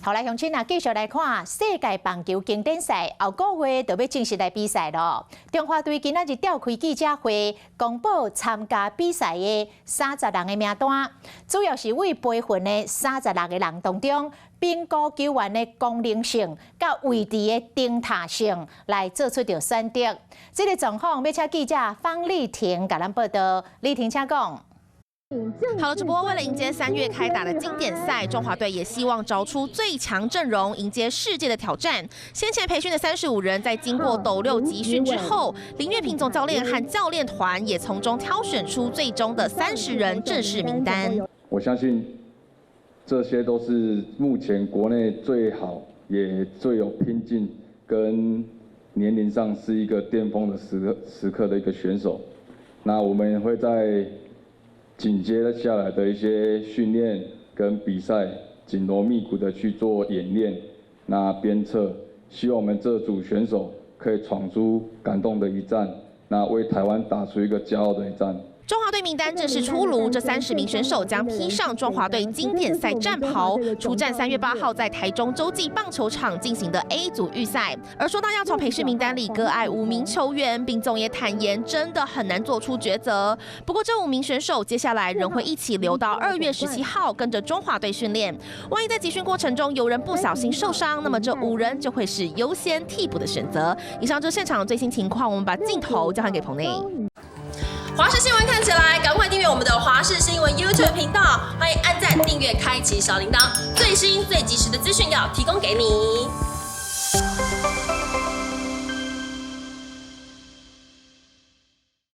好來，鄉親啊，繼續來看世界棒球經典賽，後個月就欲正式來比賽囉。中華隊今仔日召開記者會，公布參加比賽的30人的名單，主要是為培訓的36個人當中，評估球員的功能性佮位置的定塔性來做出著選擇。這個狀況欲請記者方麗婷共咱報道。麗婷，請講。好了，直播為了迎接3月開打的經典賽，中華隊也希望找出最強陣容，迎接世界的挑戰。先前培訓的35人，在經過鬥六集訓之後，林岳平總教練和教練團也從中挑選出最終的30人正式名單。我相信這些都是目前國內最好也最有拼勁，跟年齡上是一個巔峰的時刻的一個選手。那我們會在緊接下來的一些訓練跟比賽，緊鑼密鼓的去做演練，那鞭策，希望我們這組選手可以闖出感動的一戰，那為台灣打出一個驕傲的一戰。中華隊名單正式出爐，這30名選手將披上中華隊經典賽戰袍，出戰3月8號在台中洲際棒球場進行的 A 組預賽。而說到要從培訓名單裡割愛五名球員，秉總也坦言，真的很難做出抉擇。不過這五名選手接下來仍會一起留到2月17號，跟着中華隊訓練。萬一在集訓過程中有人不小心受傷，那麼這五人就會是優先替補的選擇。以上就是現場最新情況，我們把鏡頭交還給棚內。華視新聞看起來，趕快訂閱我們的華視新聞 YouTube 頻道，歡迎按讚、訂閱、開啟小鈴鐺，最新最及時的資訊要提供給你。